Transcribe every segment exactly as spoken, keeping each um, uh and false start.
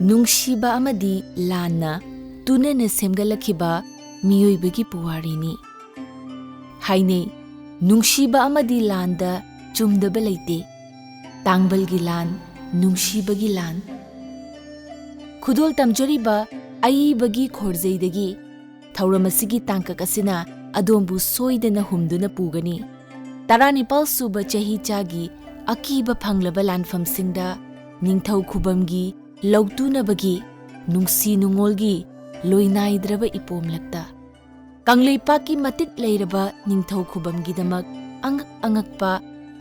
ꯅꯨꯡꯁꯤꯕ ꯑꯃꯗꯤ ꯂꯥꯟꯅ ꯇꯨꯅꯅ ꯁꯦꯝꯒꯠꯂꯛꯈꯤꯕ ꯃꯤꯑꯣꯏꯕꯒꯤ ꯄꯨꯋꯥꯔꯤꯅꯤ꯫ ꯍꯥꯏꯅꯩ, ꯅꯨꯡꯁꯤꯕ ꯑꯃꯗꯤ ꯂꯥꯟꯗ ꯆꯨꯝꯗꯕ ꯂꯩꯇꯦ꯫ ꯇꯥꯡꯕꯜꯒꯤ ꯂꯥꯟ, ꯅꯨꯡꯁꯤꯕꯒꯤ ꯂꯥꯟ꯫ ꯈꯨꯗꯣꯜ ꯇꯝꯖꯔꯤꯕ ꯑꯏꯕꯒꯤ ꯈꯣꯔꯖꯩꯗꯒꯤ ꯊꯧꯔꯝ ꯑꯁꯤꯒꯤ ꯇꯥꯡꯀꯛ ꯑꯁꯤꯅ ꯑꯗꯣꯝꯕꯨ ꯁꯣꯏꯗꯅ ꯍꯨꯝꯗꯨꯅ ꯄꯨꯒꯅꯤ꯫ ꯇꯔꯥꯅꯤꯄꯥꯜ ꯁꯨꯕ ꯆꯍꯤꯆꯥꯒꯤ ꯑꯀꯤꯕ ꯐꯪꯂꯕ ꯂꯥꯟꯐꯝꯁꯤꯡꯗ ꯅꯤꯡꯊꯧ ꯈꯨꯕꯝꯒꯤ ꯂꯧꯇꯨꯅꯕꯒꯤ ꯅꯨꯡꯁꯤ ꯅꯨꯡꯉꯣꯜꯒꯤ ꯂꯣꯏꯅꯥꯏꯗ꯭ꯔꯕ ꯏꯄꯣꯝꯂꯛꯇ ꯀꯪꯂꯩꯄꯥꯛꯀꯤ ꯃꯇꯤꯛ ꯂꯩꯔꯕ ꯅꯤꯡꯊꯧ ꯈꯨꯕꯝꯒꯤꯗꯃꯛ ꯑꯉꯛ ꯑꯉꯛꯄ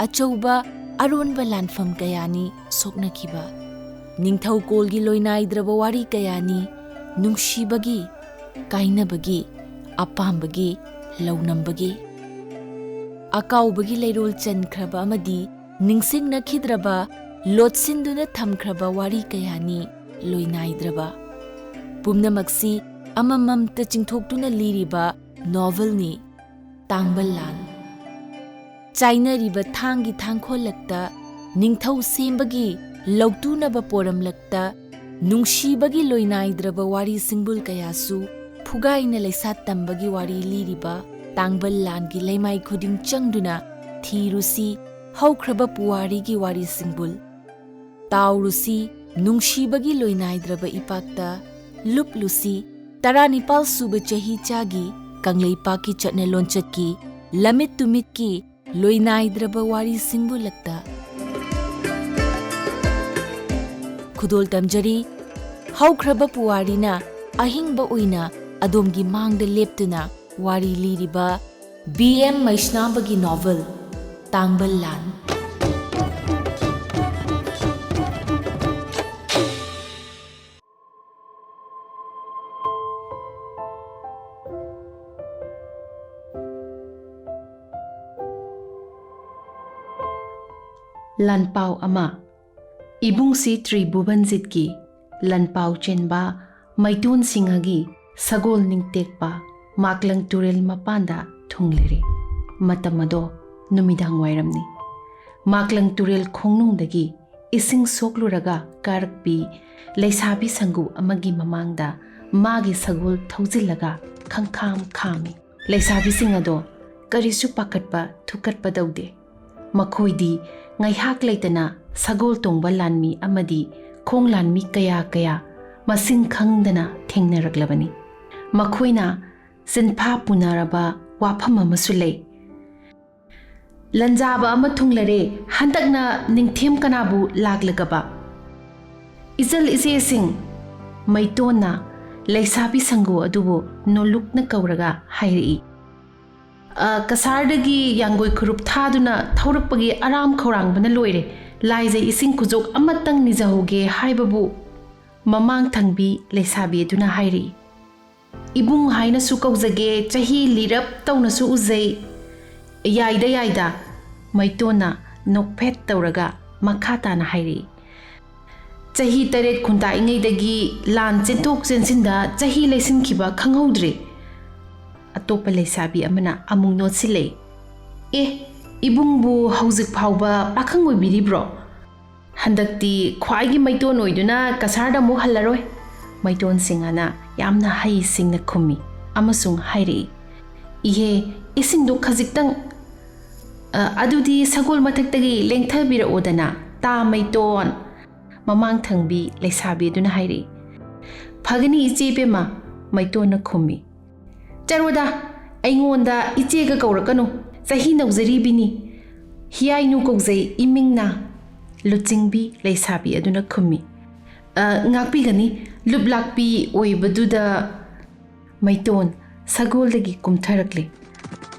ꯑꯆꯧꯕ ꯑꯔꯣꯟꯕ ꯂꯥꯟꯐꯝ ꯀꯌꯥꯅꯤ ꯁꯣꯛꯅꯈꯤꯕ꯫ ꯅꯤꯡꯊꯧꯀꯣꯜꯒꯤ ꯂꯣꯏꯅꯥꯏꯗ꯭ꯔꯕ ꯋꯥꯔꯤ ꯀꯌꯥꯅꯤ ꯅꯨꯡꯁꯤꯕꯒꯤ, ꯀꯥꯏꯅꯕꯒꯤ, ꯑꯄꯥꯝꯕꯒꯤ, ꯂꯧꯅꯝꯕꯒꯤ꯫ ꯑꯀꯥꯎꯕꯒꯤ ꯂꯩꯔꯣꯜ ꯆꯟꯈ꯭ꯔꯕ ꯑꯃꯗꯤ ꯅꯤꯡꯁꯤꯡꯅꯈꯤꯗ꯭ꯔꯕ, ꯂꯣꯠꯁꯤꯟꯗꯨꯅ ꯊꯝꯈ꯭ꯔꯕ ꯋꯥꯔꯤ ꯀꯌꯥꯅꯤ ꯂꯣꯏꯅꯥꯏꯗ꯭ꯔꯕ꯫ ꯄꯨꯝꯅꯃꯛꯁꯤ ꯑꯃꯃꯝꯇ ꯆꯤꯡꯊꯣꯛꯇꯨꯅ ꯂꯤꯔꯤꯕ ꯅꯣꯚꯦꯜꯅꯤ ꯇꯥꯡꯕꯜ ꯂꯥꯟ꯫ ꯆꯥꯏꯅꯔꯤꯕ ꯊꯥꯡꯒꯤ ꯊꯥꯡꯈꯣꯜꯂꯛꯇ, ꯅꯤꯡꯊꯧ ꯁꯦꯝꯕꯒꯤ ꯂꯧꯇꯨꯅꯕ ꯄꯣꯔꯝꯂꯛꯇ, ꯅꯨꯡꯁꯤꯕꯒꯤ ꯂꯣꯏꯅꯥꯏꯗ꯭ꯔꯕ ꯋꯥꯔꯤ ꯁꯤꯡꯕꯨꯜ ꯀꯌꯥꯁꯨ ꯐꯨꯒꯥꯏꯅ ꯂꯩꯁꯥ ꯇꯝꯕꯒꯤ ꯋꯥꯔꯤ ꯂꯤꯔꯤꯕ ꯇꯥꯡꯕꯜ ꯂꯥꯟꯒꯤ ꯂꯩꯃꯥꯏ ꯈꯨꯗꯤꯡ ꯆꯪꯗꯨꯅ ꯊꯤꯔꯨꯁꯤ ꯍꯧꯈ꯭ꯔꯕ ꯄꯨꯋꯥꯔꯤꯒꯤ ꯋꯥꯔꯤ ꯁꯤꯡꯕꯨꯜ꯫ ꯇꯥꯎꯔꯨꯁꯤ ꯅꯨꯡꯁꯤꯕꯒꯤ ꯂꯣꯏꯅꯥꯏꯗ꯭ꯔꯕ ꯏꯄꯥꯛꯇ, ꯂꯨꯞꯂꯨꯁꯤ ꯇꯔꯥꯅꯤꯄꯥꯜ ꯁꯨꯕ ꯆꯍꯤꯆꯥꯒꯤ ꯀꯪꯂꯩꯄꯥꯛꯀꯤ ꯆꯠꯅ ꯂꯣꯟꯆꯠꯀꯤ ꯂꯝꯃꯤꯠ ꯇꯨꯃꯤꯠꯀꯤ ꯂꯣꯏꯅꯥꯏꯗ꯭ꯔꯕ ꯋꯥꯔꯤ ꯁꯤꯡꯕꯨꯜꯂꯛꯇ꯫ ꯈꯨꯗꯣꯜ ꯇꯝꯖꯔꯤ, ꯍꯧꯈ꯭ꯔꯕ ꯄꯨꯋꯥꯔꯤꯅ ꯑꯍꯤꯡꯕ ꯑꯣꯏꯅ ꯑꯗꯣꯝꯒꯤ ꯃꯥꯡꯗ ꯂꯦꯞꯇꯨꯅ ꯋꯥꯔꯤ ꯂꯤꯔꯤꯕ ꯕꯤ ꯑꯦꯝ ꯃꯩꯁꯅꯥꯝꯕꯒꯤ ꯅꯣꯚꯦꯜ ꯇꯥꯡꯕꯜ ꯂꯥꯟ꯫ ꯂꯥꯟꯄꯥꯎ ꯑꯃ꯫ ꯏꯕꯨꯡꯁꯤ ꯇ꯭ꯔꯤꯚꯨꯕꯟꯖꯤꯠꯀꯤ ꯂꯥꯟꯄꯥꯎ ꯆꯦꯟꯕ ꯃꯩꯇꯣꯟ ꯁꯤꯡꯍꯒꯤ ꯁꯒꯣꯜ ꯅꯤꯡꯇꯦꯛꯄ ꯃꯥꯛꯂꯪ ꯇꯨꯔꯦꯜ ꯃꯄꯥꯟꯗ ꯊꯨꯡꯂꯔꯦ꯫ ꯃꯇꯝ ꯑꯗꯣ ꯅꯨꯃꯤꯗꯥꯡ ꯋꯥꯏꯔꯝꯅꯤ꯫ ꯃꯥꯛꯂꯪ ꯇꯨꯔꯦꯜ ꯈꯣꯡꯅꯨꯡꯗꯒꯤ ꯏꯁꯤꯡ ꯁꯣꯛꯂꯨꯔꯒ ꯀꯥꯔꯛꯄꯤ ꯂꯩꯁꯥꯕꯤ ꯁꯪꯒꯨ ꯑꯃꯒꯤ ꯃꯃꯥꯡꯗ ꯃꯥꯒꯤ ꯁꯒꯣꯜ ꯊꯧꯖꯤꯜꯂꯒ ꯈꯪꯈꯥꯝ ꯈꯥꯝꯃꯤ꯫ ꯂꯩꯁꯥꯕꯤꯁꯤꯡ ꯑꯗꯣ ꯀꯔꯤꯁꯨ ꯄꯥꯈꯠꯄ ꯊꯨꯀꯠꯄ ꯇꯧꯗꯦ꯫ ꯃꯈꯣꯏꯗꯤ ꯉꯥꯏꯍꯥꯛ ꯂꯩꯇꯅ ꯁꯒꯣꯜ ꯇꯣꯡꯕ ꯂꯥꯟꯃꯤ ꯑꯃꯗꯤ ꯈꯣꯡ ꯂꯥꯟꯃꯤ ꯀꯌꯥ ꯀꯌꯥ ꯃꯁꯤꯡ ꯈꯪꯗꯅ ꯊꯦꯡꯅꯔꯛꯂꯕꯅꯤ꯫ ꯃꯈꯣꯏꯅ ꯆꯤꯟꯐꯥ ꯄꯨꯅꯔꯕ ꯋꯥꯐꯝ ꯑꯃꯁꯨ ꯂꯩ꯫ "ꯂꯟꯖꯥꯕ ꯑꯃ ꯊꯨꯡꯂꯔꯦ, ꯍꯟꯗꯛꯅ ꯅꯤꯡꯊꯦꯝ ꯀꯅꯥꯕꯨ ꯂꯥꯛꯂꯒꯕ?" "ꯏꯆꯜ ꯏꯆꯦꯁꯤꯡ," ꯃꯩꯇꯣꯟꯅ ꯂꯩꯁꯥꯕꯤ ꯁꯪꯒꯨ ꯑꯗꯨꯕꯨ ꯅꯣꯂꯨꯛꯅ ꯀꯧꯔꯒ ꯍꯥꯏꯔꯛꯏ꯫ "ꯑ, ꯀꯁꯥꯔꯗꯒꯤ ꯌꯥꯡꯒꯣꯏ ꯈꯨꯔꯨꯞ ꯊꯥꯗꯨꯅ ꯊꯧꯔꯛꯄꯒꯤ ꯑꯔꯥꯝ ꯈꯧꯔꯥꯡꯕꯅ ꯂꯣꯏꯔꯦ꯫ ꯂꯥꯏꯖꯩ ꯏꯁꯤꯡ ꯈꯨꯖꯣꯛ ꯑꯃꯇꯪ ꯅꯤꯖꯍꯧꯒꯦ ꯍꯥꯏꯕꯕꯨ," ꯃꯃꯥꯡ ꯊꯪꯕꯤ ꯂꯩꯁꯥꯕꯤ ꯑꯗꯨꯅ ꯍꯥꯏꯔꯛꯏ꯫ "ꯏꯕꯨꯡ ꯍꯥꯏꯅꯁꯨ ꯀꯧꯖꯒꯦ, ꯆꯍꯤ ꯂꯤꯔꯞ ꯇꯧꯅꯁꯨ ꯎꯖꯩ꯫" "ꯌꯥꯏꯗ, ꯌꯥꯏꯗ," ꯃꯩꯇꯣꯟꯅ ꯅꯣꯛꯐꯦꯠ ꯇꯧꯔꯒ ꯃꯈꯥ ꯇꯥꯅ ꯍꯥꯏꯔꯛꯏ꯫ "ꯆꯍꯤ ꯇꯔꯦꯠ ꯈꯨꯟꯇꯥꯛꯏꯉꯩꯗꯒꯤ ꯂꯥꯟ ꯆꯦꯟꯊꯣꯛ ꯆꯦꯟꯁꯤꯟꯗ ꯆꯍꯤ ꯂꯩꯁꯤꯟꯈꯤꯕ ꯈꯪꯍꯧꯗ꯭ꯔꯦ꯫" ꯑꯇꯣꯞꯄ ꯂꯩꯁꯥꯕꯤ ꯑꯃꯅ ꯑꯃꯨꯛ ꯅꯣꯠꯁꯤꯜꯂꯛꯏ꯫ "ꯑꯦ, ꯏꯕꯨꯡꯕꯨ ꯍꯧꯖꯤꯛ ꯐꯥꯎꯕ ꯄꯥꯈꯪ ꯑꯣꯏꯕꯤꯔꯤꯕ꯭ꯔꯣ?" "ꯍꯟꯗꯛꯇꯤ ꯈ꯭ꯋꯥꯏꯒꯤ ꯃꯩꯇꯣꯟ ꯑꯣꯏꯗꯨꯅ ꯀꯁꯥꯔꯗ ꯑꯃꯨꯛ ꯍꯜꯂꯔꯣꯏ꯫" ꯃꯩꯇꯣꯟ ꯁꯤꯡꯍꯅ ꯌꯥꯝꯅ ꯍꯩ ꯁꯤꯡꯅ ꯈꯨꯝꯃꯤ ꯑꯃꯁꯨꯡ ꯍꯥꯏꯔꯛꯏ, "ꯏꯍꯦ, ꯏꯁꯤꯡꯗꯣ ꯈꯖꯤꯛꯇꯪ, ꯑ, ꯑꯗꯨꯗꯤ ꯁꯒꯣꯜ ꯃꯊꯛꯇꯒꯤ ꯂꯦꯡꯊꯕꯤꯔꯛꯑꯣꯗꯅ, ꯇꯥ ꯃꯩꯇꯣꯟ꯫" ꯃꯃꯥꯡ ꯊꯪꯕꯤ ꯂꯩꯁꯥꯕꯤ ꯑꯗꯨꯅ ꯍꯥꯏꯔꯛꯏ꯫ "ꯐꯒꯅꯤ ꯏꯆꯦ ꯏꯕꯦꯝꯃ," ꯃꯩꯇꯣꯟꯅ ꯈꯨꯝꯃꯤ꯫ "ꯆꯔꯣꯗ, ꯑꯩꯉꯣꯟꯗ ꯏꯆꯦꯒ ꯀꯧꯔꯛꯀꯅꯨ, ꯆꯍꯤ ꯅꯧꯖꯔꯤꯕꯤꯅꯤ, ꯍꯤꯌꯥꯏꯅꯨ ꯀꯧꯖꯩ ꯏꯃꯤꯡꯅ," ꯂꯨꯆꯤꯡꯕꯤ ꯂꯩꯁꯥꯕꯤ ꯑꯗꯨꯅ ꯈꯨꯝꯃꯤ꯫ "ꯑ, ꯉꯥꯛꯄꯤꯒꯅꯤ, ꯂꯨꯞ ꯂꯥꯛꯄꯤ ꯑꯣꯏꯕꯗꯨꯗ꯫" ꯃꯩꯇꯣꯟ ꯁꯒꯣꯜꯗꯒꯤ ꯀꯨꯝꯊꯔꯛꯂꯦ꯫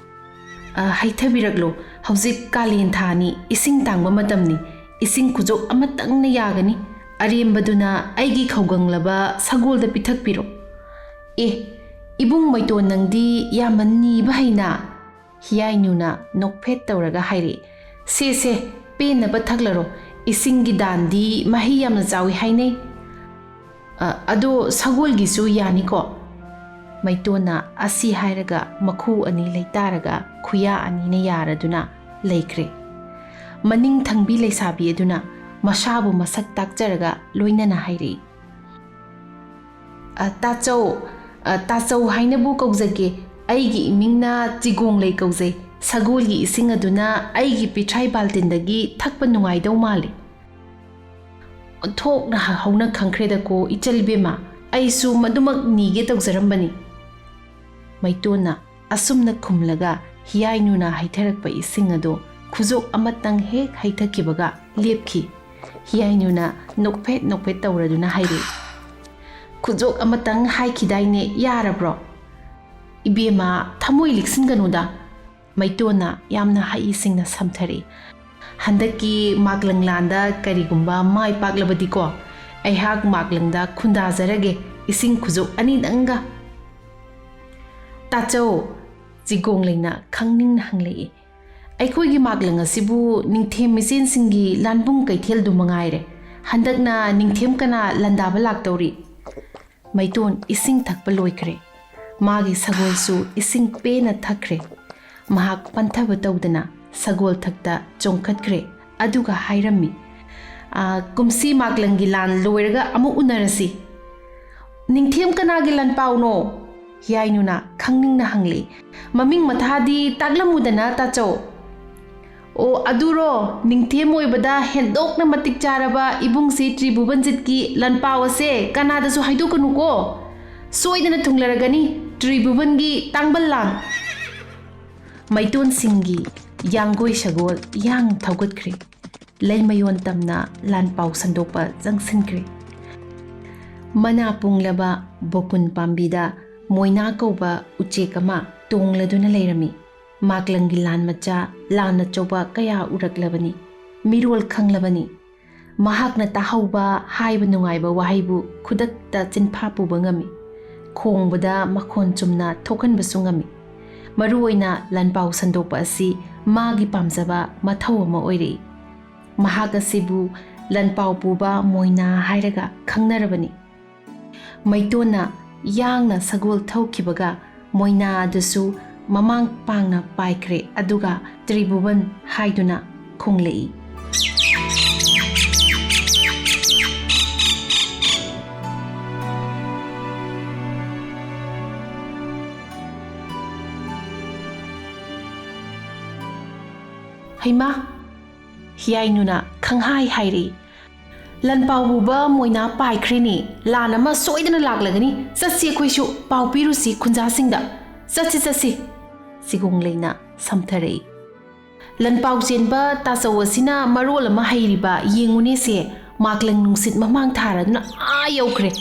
"ꯑ, ꯍꯩꯊꯕꯤꯔꯛꯂꯣ, ꯍꯧꯖꯤꯛ ꯀꯥꯂꯦꯟ ꯊꯥꯅꯤ, ꯏꯁꯤꯡ ꯇꯥꯡꯕ ꯃꯇꯝꯅꯤ, ꯏꯁꯤꯡ ꯈꯨꯖꯣꯛ ꯑꯃꯇꯪꯅ ꯌꯥꯒꯅꯤ, ꯑꯔꯦꯝꯕꯗꯨꯅ ꯑꯩꯒꯤ ꯈꯧꯒꯪꯂꯕ ꯁꯒꯣꯜꯗ ꯄꯤꯊꯛꯄꯤꯔꯣ꯫" "ꯑꯦ, ꯏꯕꯨꯡ ꯃꯩꯇꯣꯟ ꯅꯪꯗꯤ ꯌꯥꯝꯅ ꯅꯤꯕ ꯍꯩꯅ," ꯍꯤꯌꯥꯏꯅꯨꯅ ꯅꯣꯛꯐꯦꯠ ꯇꯧꯔꯒ ꯍꯥꯏꯔꯛꯏ꯫ "ꯁꯦ, ꯁꯦ, ꯄꯦꯟꯅꯕ ꯊꯛꯂꯔꯣ, ꯏꯁꯤꯡꯒꯤ ꯗꯥꯟꯗꯤ ꯃꯍꯩ ꯌꯥꯝꯅ ꯆꯥꯎꯏ ꯍꯥꯏꯅꯩ꯫ ꯑ, ꯑꯗꯣ ꯁꯒꯣꯜꯒꯤꯁꯨ ꯌꯥꯅꯤꯀꯣ?" ꯃꯩꯇꯣꯟꯅ ꯑꯁꯤ ꯍꯥꯏꯔꯒ ꯃꯈꯨ ꯑꯅꯤ ꯂꯩꯇꯥꯔꯒ ꯈꯨꯌꯥ ꯑꯅꯤꯅ ꯌꯥꯔꯗꯨꯅ ꯂꯩꯈ꯭ꯔꯦ꯫ ꯃꯅꯤꯡ ꯊꯪꯕꯤ ꯂꯩꯁꯥꯕꯤ ꯑꯗꯨꯅ ꯃꯁꯥꯕꯨ ꯃꯁꯛ ꯇꯥꯛꯆꯔꯒ ꯂꯣꯏꯅꯅ ꯍꯥꯏꯔꯛꯏ, "ꯑ, ꯇꯥꯆꯧ, ꯑ, ꯇꯥꯆꯧ ꯍꯥꯏꯅꯕꯨ ꯀꯧꯖꯒꯦ꯫ ꯑꯩꯒꯤ ꯏꯃꯤꯡꯅ ꯆꯤꯒꯣꯡꯂꯩ ꯀꯧꯖꯩ꯫ ꯁꯒꯣꯜꯒꯤ ꯏꯁꯤꯡ ꯑꯗꯨꯅ ꯑꯩꯒꯤ ꯄꯤꯊ꯭ꯔꯥꯏ ꯕꯥꯜꯇꯤꯟꯗꯒꯤ ꯊꯛꯄ ꯅꯨꯡꯉꯥꯏꯗꯧ ꯃꯥꯜꯂꯤ꯫" "ꯑꯣꯟꯊꯣꯛꯅ ꯍꯧꯅ ꯈꯪꯈ꯭ꯔꯦꯗꯀꯣ, ꯏꯆꯜ ꯏꯕꯦꯝꯃ꯫ ꯑꯩꯁꯨ ꯃꯗꯨꯃꯛ ꯅꯤꯒꯦ ꯇꯧꯖꯔꯝꯕꯅꯤ꯫" ꯃꯩꯇꯣꯟꯅ ꯑꯁꯨꯝꯅ ꯈꯨꯝꯂꯒ ꯍꯤꯌꯥꯏꯅꯨꯅ ꯍꯩꯊꯔꯛꯄ ꯏꯁꯤꯡ ꯑꯗꯨ ꯈꯨꯖꯣꯛ ꯑꯃꯇꯪ ꯍꯦꯛ ꯍꯩꯊꯈꯤꯕꯒ ꯂꯦꯞꯈꯤ꯫ ꯍꯤꯌꯥꯏꯅꯨꯅ ꯅꯣꯛꯐꯦꯠ ꯅꯣꯛꯐꯦꯠ ꯇꯧꯔꯗꯨꯅ ꯍꯥꯏꯔꯛꯏ, "ꯈꯨꯖꯣꯛ ꯑꯃꯇꯪ ꯍꯥꯏꯈꯤꯗꯥꯏꯅꯦ, ꯌꯥꯔꯕ꯭ꯔꯣ?" "ꯏꯕꯦꯝꯃ, ꯊꯃꯣꯏ ꯂꯤꯛꯁꯤꯟꯒꯅꯨꯗ꯫" ꯃꯩꯇꯣꯟꯅ ꯌꯥꯝꯅ ꯍꯩꯁꯤꯡꯅ ꯁꯝꯊꯔꯛꯏ꯫ "ꯍꯟꯗꯛꯀꯤ ꯃꯥꯛꯂꯪ ꯂꯥꯟꯗ ꯀꯔꯤꯒꯨꯝꯕ ꯃꯥꯏ ꯄꯥꯛꯂꯕꯗꯤꯀꯣ, ꯑꯩꯍꯥꯛ ꯃꯥꯛꯂꯪꯗ ꯈꯨꯟꯗꯥꯖꯔꯒꯦ, ꯏꯁꯤꯡ ꯈꯨꯖꯣꯛ ꯑꯅꯤꯗꯪꯒ꯫" "ꯇꯥꯆꯧ?" ꯆꯤꯒꯣꯡꯂꯩꯅ ꯈꯪꯅꯤꯡꯅ ꯍꯪꯂꯛꯏ꯫ "ꯑꯩꯈꯣꯏꯒꯤ ꯃꯥꯛꯂꯪ ꯑꯁꯤꯕꯨ ꯅꯤꯡꯊꯦꯝ ꯃꯤꯆꯦꯟꯁꯤꯡꯒꯤ ꯂꯥꯟꯕꯨꯡ ꯀꯩꯊꯦꯜꯗꯨ ꯃꯉꯥꯏꯔꯦ꯫ ꯍꯟꯗꯛꯅ ꯅꯤꯡꯊꯦꯝ ꯀꯅꯥ ꯂꯥꯟꯗꯥꯕ ꯂꯥꯛꯇꯧꯔꯤ?" ꯃꯩꯇꯣꯟ ꯏꯁꯤꯡ ꯊꯛꯄ ꯂꯣꯏꯈ꯭ꯔꯦ꯫ ꯃꯥꯒꯤ ꯁꯒꯣꯜꯁꯨ ꯏꯁꯤꯡ ꯄꯦꯟꯅ ꯊꯛꯈ꯭ꯔꯦ꯫ ꯃꯍꯥꯛ ꯄꯟꯊꯕ ꯇꯧꯗꯅ ꯁꯒꯣꯜ ꯊꯛꯇ ꯆꯣꯡꯈꯠꯈ꯭ꯔꯦ꯫ ꯑꯗꯨꯒ ꯍꯥꯏꯔꯝꯃꯤ, "ꯑꯥ, ꯀꯨꯝꯁꯤ ꯃꯥꯛꯂꯪꯒꯤ ꯂꯥꯟ ꯂꯣꯏꯔꯒ ꯑꯃꯨꯛ ꯎꯅꯔꯁꯤ꯫" "ꯅꯤꯡꯊꯦꯝ ꯀꯅꯥꯒꯤ ꯂꯥꯟꯄꯥꯎꯅꯣ?" ꯍꯤꯌꯥꯏꯅꯨꯅ ꯈꯪꯅꯤꯡꯅ ꯍꯪꯂꯛꯏ꯫ "ꯃꯃꯤꯡ ꯃꯊꯥꯗꯤ ꯇꯥꯛꯂꯝꯃꯨꯗꯅ, ꯇꯥꯆꯧ꯫" "ꯑꯣ, ꯑꯗꯨꯔꯣ? ꯅꯤꯡꯊꯦꯝ ꯑꯣꯏꯕꯗ ꯍꯦꯟꯗꯣꯛꯅ ꯃꯇꯤꯛ ꯆꯥꯔꯕ ꯏꯕꯨꯡꯁꯤ ꯇ꯭ꯔꯤꯕꯨꯕꯟꯖꯤꯠꯀꯤ ꯂꯥꯟꯄꯥꯎ ꯑꯁꯦ ꯀꯅꯥꯗꯁꯨ ꯍꯥꯏꯗꯣꯛꯀꯅꯨꯀꯣ꯫ ꯁꯣꯏꯗꯅ ꯊꯨꯡꯂꯔꯒꯅꯤ ꯇ꯭ꯔꯤꯕꯨꯕꯟꯒꯤ ꯇꯥꯡꯕꯜ ꯂꯥꯟ꯫" ꯃꯩꯇꯣꯟꯁꯤꯡꯒꯤ ꯌꯥꯡꯒꯣꯏ ꯁꯒꯣꯜ ꯌꯥꯡ ꯊꯧꯒꯠꯈ꯭ꯔꯦ꯫ ꯂꯩꯃꯌꯣꯟ ꯇꯝꯅ ꯂꯥꯟꯄꯥꯎ ꯁꯟꯗꯣꯛꯄ ꯆꯪꯁꯤꯟꯈ꯭ꯔꯦ꯫ ꯃꯅꯥ ꯄꯨꯡꯂꯕ ꯕꯣꯀꯨꯟ ꯄꯥꯝꯕꯤꯗ ꯃꯣꯏꯅꯥ ꯀꯧꯕ ꯎꯆꯦꯛ ꯑꯃ ꯇꯣꯡꯂꯗꯨꯅ ꯂꯩꯔꯝꯃꯤ꯫ ꯃꯥꯛꯂꯪꯒꯤ ꯂꯥꯟ ꯃꯆꯥ, ꯂꯥꯟ ꯑꯆꯧꯕ ꯀꯌꯥ ꯎꯔꯛꯂꯕꯅꯤ, ꯃꯤꯔꯣꯜ ꯈꯪꯂꯕꯅꯤ꯫ ꯃꯍꯥꯛꯅ ꯇꯥꯍꯧꯕ ꯍꯥꯏꯕ ꯅꯨꯡꯉꯥꯏꯕ ꯋꯥꯍꯩꯕꯨ ꯈꯨꯗꯛꯇ ꯆꯤꯟꯐꯥ ꯄꯨꯕ ꯉꯝꯃꯤ꯫ ꯈꯣꯡꯕꯗ ꯃꯈꯣꯟ ꯆꯨꯝꯅ ꯊꯣꯛꯍꯟꯕꯁꯨ ꯉꯝꯃꯤ꯫ ꯃꯔꯨꯑꯣꯏꯅ ꯂꯥꯟꯄꯥꯎ ꯁꯟꯗꯣꯛꯄ ꯑꯁꯤ ꯃꯥꯒꯤ ꯄꯥꯝꯖꯕ ꯃꯊꯧ ꯑꯃ ꯑꯣꯏꯔꯛꯏ꯫ ꯃꯍꯥꯛ ꯑꯁꯤꯕꯨ ꯂꯥꯟꯄꯥꯎ ꯄꯨꯕ ꯃꯣꯏꯅꯥ ꯍꯥꯏꯔꯒ ꯈꯪꯅꯔꯕꯅꯤ꯫ ꯃꯩꯇꯣꯟꯅ ꯌꯥꯡꯅ ꯁꯒꯣꯜ ꯊꯧꯈꯤꯕꯒ ꯃꯣꯏꯅꯥ ꯑꯗꯨꯁꯨ ꯃꯃꯥꯡ ꯄꯥꯡꯅ ꯄꯥꯏꯈ꯭ꯔꯦ, ꯑꯗꯨꯒ ꯇ꯭ꯔꯤꯕꯨꯕꯟ ꯍꯥꯏꯗꯨꯅ ꯈꯣꯡꯂꯛꯏ꯫ "ꯍꯩꯃꯥ!" ꯍꯤꯌꯥꯏꯅꯨꯅ ꯈꯪꯍꯥꯏ ꯍꯥꯏꯔꯛꯏ꯫ "ꯂꯟꯄꯥꯎ ꯄꯨꯕ ꯃꯣꯏꯅꯥ ꯄꯥꯏꯈ꯭ꯔꯦꯅꯦ꯫ ꯂꯥꯟ ꯑꯃ ꯁꯣꯏꯗꯅ ꯂꯥꯛꯂꯒꯅꯤ꯫ ꯆꯠꯁꯤ ꯑꯩꯈꯣꯏꯁꯨ, ꯄꯥꯎ ꯄꯤꯔꯨꯁꯤ ꯈꯨꯟꯖꯥꯁꯤꯡꯗ꯫ ꯆꯠꯁꯤ, ꯆꯠꯁꯤ!" ꯆꯤꯒꯣꯡꯂꯩꯅ ꯁꯝꯊꯔꯛꯏ꯫ "ꯂꯟꯄꯥꯎ ꯆꯦꯟꯕ ꯇꯥꯆꯧ ꯑꯁꯤꯅ ꯃꯔꯣꯜ ꯑꯃ ꯍꯩꯔꯤꯕ, ꯌꯦꯡꯉꯨꯅꯦꯁꯦ, ꯃꯥꯛꯂꯪ ꯅꯨꯡꯁꯤꯠ ꯃꯃꯥꯡ ꯊꯥꯔꯗꯨꯅ ꯑꯥ ꯌꯧꯈ꯭ꯔꯦ꯫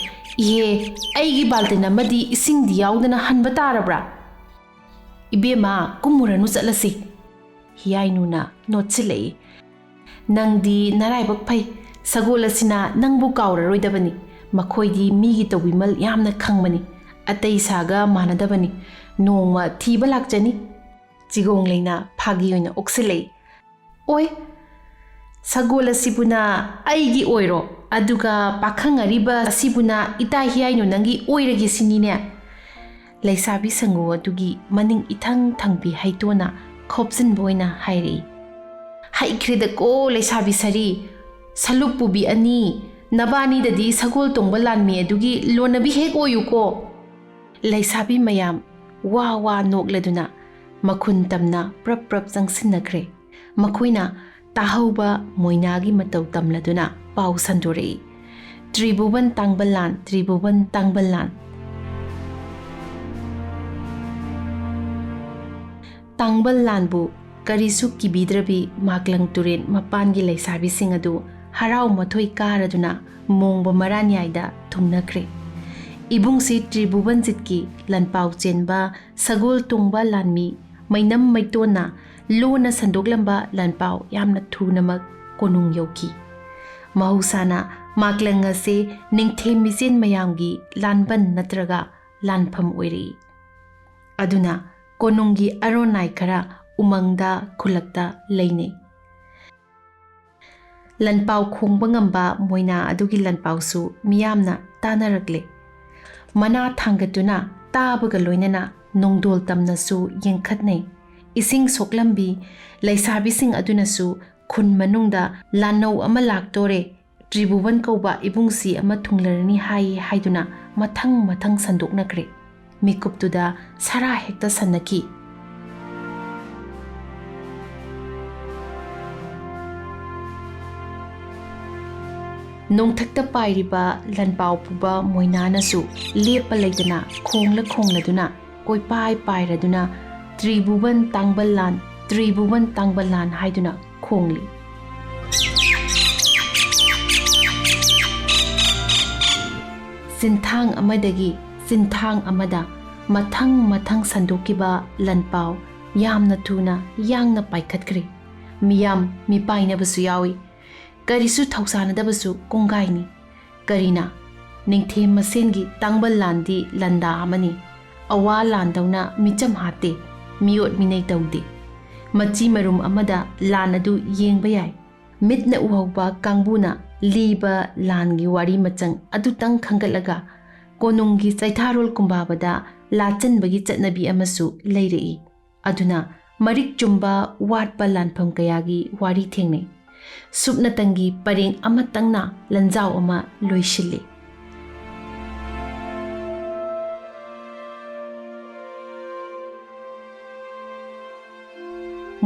ꯏꯍꯦ, ꯑꯩꯒꯤ ꯕꯥꯜꯇꯤꯟ ꯑꯃꯗꯤ ꯏꯁꯤꯡꯗꯤ ꯌꯥꯎꯗꯅ ꯍꯟꯕ ꯇꯥꯔꯕ꯭ꯔꯥ? ꯏꯕꯦꯝꯃ, ꯀꯨꯝꯃꯨꯔꯅꯨ, ꯆꯠꯂꯁꯤ꯫" ꯍꯤꯌꯥꯏꯅꯨꯅ ꯅꯣꯠꯁꯤꯜꯂꯛꯏ꯫ "ꯅꯪꯗꯤ ꯅꯔꯥꯏꯕꯛ ꯐꯩ꯫ ꯁꯒꯣꯜ ꯑꯁꯤꯅ ꯅꯪꯕꯨ ꯀꯥꯎꯔꯔꯣꯏꯗꯕꯅꯤ꯫ ꯃꯈꯣꯏꯗꯤ ꯃꯤꯒꯤ ꯇꯧꯕꯤꯃꯜ ꯌꯥꯝꯅ ꯈꯪꯕꯅꯤ꯫ ꯑꯇꯩ ꯁꯥꯒ ꯃꯥꯟꯅꯗꯕꯅꯤ꯫ ꯅꯣꯡꯃ ꯊꯤꯕ ꯂꯥꯛꯆꯅꯤ꯫" ꯆꯤꯒꯣꯡꯂꯩꯅ ꯐꯥꯒꯤ ꯑꯣꯏꯅ ꯑꯣꯛꯁꯤꯜꯂꯛꯏ꯫ "ꯑꯣꯏ, ꯁꯒꯣꯜ ꯑꯁꯤꯕꯨꯅ ꯑꯩꯒꯤ ꯑꯣꯏꯔꯣ, ꯑꯗꯨꯒ ꯄꯥꯈꯪ ꯑꯔꯤꯕ ꯑꯁꯤꯕꯨꯅ ꯏꯇꯥ ꯍꯤꯌꯥꯏꯅꯨ ꯅꯪꯒꯤ ꯑꯣꯏꯔꯒꯦ ꯁꯤꯅꯤꯅꯦ?" ꯂꯩꯁꯥꯕꯤ ꯁꯪꯒꯨ ꯑꯗꯨꯒꯤ ꯃꯅꯤꯡ ꯏꯊꯪ ꯊꯪꯕꯤ ꯍꯩꯇꯣꯟꯅ ꯈꯣꯞꯆꯤꯟꯕ ꯑꯣꯏꯅ ꯍꯥꯏꯔꯛꯏ꯫ "ꯍꯩꯈ꯭ꯔꯦꯗꯀꯣ ꯂꯩꯁꯥꯕꯤ ꯁꯥꯔꯤ, ꯁꯂꯨꯛ ꯄꯨꯕꯤ ꯑꯅꯤ, ꯅꯕꯥꯅꯤꯗꯗꯤ ꯁꯒꯣꯜ ꯇꯣꯡꯕ ꯂꯥꯟꯃꯤ ꯑꯗꯨꯒꯤ ꯂꯣꯟꯅꯕꯤ ꯍꯦꯛ ꯑꯣꯏꯌꯨꯀꯣ꯫" ꯂꯩꯁꯥꯕꯤ ꯃꯌꯥꯝ ꯋꯥ ꯋꯥ ꯅꯣꯛꯂꯗꯨꯅ ꯃꯈꯨꯟ ꯇꯝꯅ ꯄ꯭ꯔꯞ ꯄ꯭ꯔꯞ ꯆꯪꯁꯤꯟꯅꯈ꯭ꯔꯦ꯫ ꯃꯈꯣꯏꯅ ꯇꯥꯍꯧꯕ ꯃꯣꯏꯅꯥꯒꯤ ꯃꯇꯧ ꯇꯝꯂꯗꯨꯅ ꯄꯥꯎ ꯁꯟꯗꯣꯔꯛꯏ꯫ "ꯇ꯭ꯔꯤꯕꯨꯕꯟ ꯇꯥꯡꯕꯜ ꯂꯥꯟ, ꯇ꯭ꯔꯤꯕꯨꯕꯟ ꯇꯥꯡꯕꯜ ꯂꯥꯟ꯫" ꯇꯥꯡꯕꯜ ꯂꯥꯟꯕꯨ ꯀꯔꯤꯁꯨ ꯀꯤꯕꯤꯗ꯭ꯔꯕꯤ ꯃꯥꯛꯂꯪ ꯇꯨꯔꯦꯟ ꯃꯄꯥꯟꯒꯤ ꯂꯩꯁꯥꯕꯤꯁꯤꯡ ꯑꯗꯨ ꯍꯔꯥꯎ ꯃꯊꯣꯏ ꯀꯥꯔꯗꯨꯅ ꯃꯣꯡꯕ ꯃꯔꯥꯟꯌꯥꯏꯗ ꯊꯨꯡꯅꯈ꯭ꯔꯦ꯫ ꯏꯕꯨꯡꯁꯤ ꯇ꯭ꯔꯤꯕꯨꯕꯟꯖꯤꯠꯀꯤ ꯂꯥꯟꯄꯥꯎ ꯆꯦꯟꯕ ꯁꯒꯣꯜ ꯇꯣꯡꯕ ꯂꯥꯟꯃꯤ ꯃꯩꯅꯝ ꯃꯩꯇꯣꯟꯅ ꯂꯣꯟꯅ ꯁꯟꯗꯣꯛꯂꯝꯕ ꯂꯥꯟꯄꯥꯎ ꯌꯥꯝꯅ ꯊꯨꯅꯃꯛ ꯀꯣꯅꯨꯡ ꯌꯧꯈꯤ꯫ ꯃꯍꯧꯁꯥꯅ ꯃꯥꯛꯂꯪ ꯑꯁꯤ ꯅꯤꯡꯊꯦꯝ ꯃꯤꯆꯦꯟ ꯃꯌꯥꯝꯒꯤ ꯂꯥꯟꯕꯟ ꯅꯠꯇ꯭ꯔꯒ ꯂꯥꯟꯐꯝ ꯑꯣꯏꯔꯛꯏ꯫ ꯑꯗꯨꯅ ꯀꯣꯅꯨꯡꯒꯤ ꯑꯔꯣꯟꯅꯥꯏ ꯈꯔ ꯎꯃꯪꯗ ꯈꯨꯜꯂꯛꯇ ꯂꯩꯅꯩ꯫ ꯂꯥꯟꯄꯥꯎ ꯈꯣꯡꯕ ꯉꯝꯕ ꯃꯣꯏꯅꯥ ꯑꯗꯨꯒꯤ ꯂꯥꯟꯄꯥꯎꯁꯨ ꯃꯤꯌꯥꯝꯅ ꯇꯥꯅꯔꯛꯂꯦ꯫ ꯃꯅꯥ ꯊꯥꯡꯒꯠꯇꯨꯅ ꯇꯥꯕꯒ ꯂꯣꯏꯅꯅ ꯅꯣꯡꯗꯣꯜ ꯇꯝꯅꯁꯨ ꯌꯦꯡꯈꯠꯅꯩ꯫ ꯏꯁꯤꯡ ꯁꯣꯛꯂꯝꯕꯤ ꯂꯩꯁꯥꯕꯤꯁꯤꯡ ꯑꯗꯨꯅꯁꯨ ꯈꯨꯟ ꯃꯅꯨꯡꯗ ꯂꯥꯟꯅꯧ ꯑꯃ ꯂꯥꯛꯇꯣꯔꯦ, ꯇ꯭ꯔꯤꯕꯨꯕꯟ ꯀꯧꯕ ꯏꯕꯨꯡꯁꯤ ꯑꯃ ꯊꯨꯡꯂꯔꯅꯤ ꯍꯥꯏ ꯍꯥꯏꯗꯨꯅ ꯃꯊꯪ ꯃꯊꯪ ꯁꯟꯗꯣꯛꯅꯈ꯭ꯔꯦ꯫ ꯃꯤꯀꯨꯞꯇꯨꯗ ꯁꯔꯥ ꯍꯦꯛꯇ ꯁꯟꯅꯈꯤ꯫ ꯅꯣꯡꯊꯛꯇ ꯄꯥꯏꯔꯤꯕ ꯂꯟꯄꯥꯎ ꯄꯨꯕ ꯃꯣꯏꯅꯥꯅꯁꯨ ꯂꯦꯞꯄ ꯂꯩꯇꯅ ꯈꯣꯡꯂ ꯈꯣꯡꯂꯗꯨꯅ, ꯀꯣꯏꯄꯥꯏ ꯄꯥꯏꯔꯗꯨꯅ, "ꯇ꯭ꯔꯤꯕꯨꯕꯟ ꯇꯥꯡꯕꯜ ꯂꯥꯟ, ꯇ꯭ꯔꯤꯕꯨꯕꯟ ꯇꯥꯡꯕꯜ ꯂꯥꯟ" ꯍꯥꯏꯗꯨꯅ ꯈꯣꯡꯂꯤ꯫ ꯆꯤꯟꯊꯥꯡ ꯑꯃꯗꯒꯤ ꯆꯤꯟꯊꯥꯡ ꯑꯃꯗ ꯃꯊꯪ ꯃꯊꯪ ꯁꯟꯗꯣꯛꯈꯤꯕ ꯂꯟꯄꯥꯎ ꯌꯥꯝꯅ ꯊꯨꯅ ꯌꯥꯡꯅ ꯄꯥꯏꯈꯠꯈ꯭ꯔꯦ꯫ ꯃꯤꯌꯥꯝ ꯃꯤꯄꯥꯏꯅꯕꯁꯨ ꯌꯥꯎꯏ꯫ ꯀꯔꯤꯁꯨ ꯊꯧꯁꯥꯅꯗꯕꯁꯨ ꯀꯣꯡꯒꯥꯏꯅꯤ꯫ ꯀꯔꯤꯅ? ꯅꯤꯡꯊꯦꯝ ꯃꯁꯦꯟꯒꯤ ꯇꯥꯡꯕꯜ ꯂꯥꯟꯗꯤ ꯂꯥꯟꯗꯥ ꯑꯃꯅꯤ꯫ ꯑꯋꯥ ꯂꯥꯟꯗꯧꯅ ꯃꯤꯆꯝ ꯍꯥꯠꯇꯦ, ꯃꯤꯑꯣꯠ ꯃꯤꯅꯩ ꯇꯧꯗꯦ꯫ ꯃꯆꯤ ꯃꯔꯨꯝ ꯑꯃꯗ ꯂꯥꯟ ꯑꯗꯨ ꯌꯦꯡꯕ ꯌꯥꯏ꯫ ꯃꯤꯠꯅ ꯎꯍꯧꯕ ꯀꯥꯡꯕꯨꯅ ꯂꯤꯕ ꯂꯥꯟꯒꯤ ꯋꯥꯔꯤ ꯃꯆꯪ ꯑꯗꯨꯇꯪ ꯈꯟꯒꯠꯂꯒ ꯀꯣꯅꯨꯡꯒꯤ ꯆꯩꯊꯥꯔꯣꯜ ꯀꯨꯝꯕꯥꯕꯗ ꯂꯥꯆꯟꯕꯒꯤ ꯆꯠꯅꯕꯤ ꯑꯃꯁꯨ ꯂꯩꯔꯛꯏ꯫ ꯑꯗꯨꯅ ꯃꯔꯤꯛ ꯆꯨꯝꯕ ꯋꯥꯠꯄ ꯂꯥꯟꯐꯝ ꯀꯌꯥꯒꯤ ꯋꯥꯔꯤ ꯊꯦꯡꯅꯩ꯫ ꯁꯨꯞꯅꯇꯪꯒꯤ ꯄꯔꯦꯡ ꯑꯃꯇꯪꯅ ꯂꯟꯖꯥꯎ ꯑꯃ ꯂꯣꯏꯁꯤꯜꯂꯤ꯫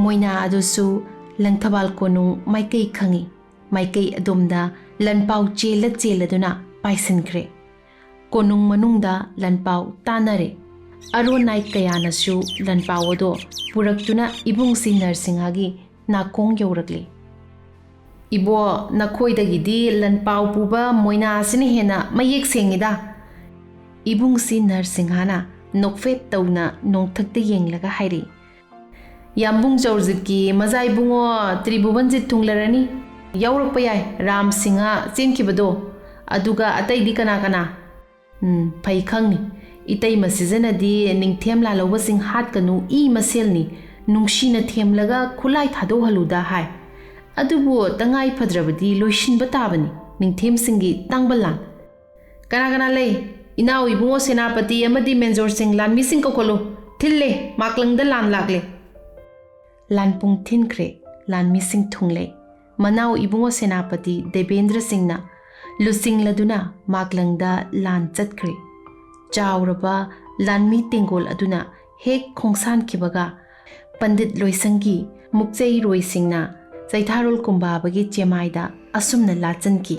ꯃꯣꯏꯅꯥ ꯑꯗꯨꯁꯨ ꯂꯪꯊꯕꯥꯜ ꯀꯣꯅꯨꯡ ꯃꯥꯏꯀꯩ ꯈꯪꯏ꯫ ꯃꯥꯏꯀꯩ ꯑꯗꯣꯝꯗ ꯂꯟꯄꯥꯎ ꯆꯦꯜꯂ ꯆꯦꯜꯂꯗꯨꯅ ꯄꯥꯏꯁꯤꯟꯈ꯭ꯔꯦ꯫ ꯀꯣꯅꯨꯡ ꯃꯅꯨꯡꯗ ꯂꯟꯄꯥꯎ ꯇꯥꯅꯔꯦ꯫ ꯑꯔꯣꯟ ꯅꯥꯏ ꯀꯌꯥꯅꯁꯨ ꯂꯟꯄꯥꯎ ꯑꯗꯣ ꯄꯨꯔꯛꯇꯨꯅ ꯏꯕꯨꯡꯁꯤ ꯅꯔꯁꯤꯡꯍꯒꯤ ꯅꯥꯀꯣꯡ ꯌꯧꯔꯛꯂꯦ꯫ "ꯏꯕꯣ, ꯅꯈꯣꯏꯗꯒꯤꯗꯤ ꯂꯟꯄꯥꯎ ꯄꯨꯕ ꯃꯣꯏꯅꯥ ꯑꯁꯤꯅ ꯍꯦꯟꯅ ꯃꯌꯦꯛ ꯁꯦꯡꯉꯤꯗ꯫" ꯏꯕꯨꯡꯁꯤ ꯅꯔꯁꯤꯡꯍꯅ ꯅꯣꯛꯐꯦꯠ ꯇꯧꯅ ꯅꯣꯡꯊꯛꯇ ꯌꯦꯡꯂꯒ ꯍꯥꯏꯔꯛꯏ꯫ "ꯌꯥꯝꯕꯨꯡ ꯆꯧꯔꯖꯤꯠꯀꯤ ꯃꯆꯥ ꯏꯕꯨꯡꯉꯣ ꯇ꯭ꯔꯤꯕꯨꯕꯟꯖꯤꯠ ꯊꯨꯡꯂꯔꯅꯤ꯫ ꯌꯥꯎꯔꯛꯄ ꯌꯥꯏ, ꯔꯥꯝ ꯁꯤꯡꯍ ꯆꯦꯟꯈꯤꯕꯗꯣ꯫ ꯑꯗꯨꯒ ꯑꯇꯩꯗꯤ ꯀꯅꯥ ꯀꯅꯥ?" "ꯎꯝ, ꯐꯩ ꯈꯪꯅꯤ꯫ ꯏꯇꯩꯃ ꯁꯤꯖꯅꯗꯤ ꯅꯤꯡꯊꯦꯝ ꯂꯥꯜꯍꯧꯕꯁꯤꯡ ꯍꯥꯠꯀꯅꯨ, ꯏ ꯃꯁꯦꯜꯅꯤ, ꯅꯨꯡꯁꯤꯅ ꯊꯦꯝꯂꯒ ꯈꯨꯠꯂꯥꯏ ꯊꯥꯗꯣꯛꯍꯜꯂꯨꯗ ꯍꯥꯏ꯫ ꯑꯗꯨꯕꯨ ꯇꯉꯥꯏ ꯐꯗ꯭ꯔꯕꯗꯤ ꯂꯣꯏꯁꯤꯟꯕ ꯇꯥꯕꯅꯤ ꯅꯤꯡꯊꯦꯝꯁꯤꯡꯒꯤ ꯇꯥꯡꯕ ꯂꯥꯟ꯫ ꯀꯅꯥ ꯀꯅꯥ ꯂꯩ? ꯏꯅꯥꯎ ꯏꯕꯨꯡꯉꯣ ꯁꯦꯅꯥꯄꯇꯤ ꯑꯃꯗꯤ ꯃꯦꯟꯖꯣꯔꯁꯤꯡ, ꯂꯥꯟꯃꯤꯁꯤꯡ ꯀꯧꯈꯠꯂꯨ꯫ ꯊꯤꯜꯂꯦ, ꯃꯥꯛꯂꯪꯗ ꯂꯥꯟ ꯂꯥꯛꯂꯦ꯫" ꯂꯥꯟꯄꯨꯡ ꯊꯤꯟꯈ꯭ꯔꯦ, ꯂꯥꯟꯃꯤꯁꯤꯡ ꯊꯨꯡꯂꯦ꯫ ꯃꯅꯥꯎ ꯏꯕꯨꯡꯉꯣ ꯁꯦꯅꯥꯄꯇꯤ ꯗꯦꯕꯦꯟꯗ꯭ꯔ ꯁꯤꯡꯅ ꯂꯨꯆꯤꯡꯂꯗꯨꯅ ꯃꯥꯛꯂꯪꯗ ꯂꯥꯟ ꯆꯠꯈ꯭ꯔꯦ꯫ ꯆꯥꯎꯔꯕ ꯂꯥꯟꯃꯤ ꯇꯦꯡꯒꯣꯜ ꯑꯗꯨꯅ ꯍꯦꯛ ꯈꯣꯡꯁꯥꯟꯈꯤꯕꯒ, ꯄꯟꯗꯤꯠ ꯂꯣꯏꯁꯪꯒꯤ ꯃꯨꯛꯆꯩꯔꯣꯏꯁꯤꯡꯅ ꯆꯩꯊꯥꯔꯣꯜ ꯀꯨꯝꯕꯥꯕꯒꯤ ꯆꯦꯃꯥꯏꯗ ꯑꯁꯨꯝꯅ ꯂꯥꯆꯟꯈꯤ꯫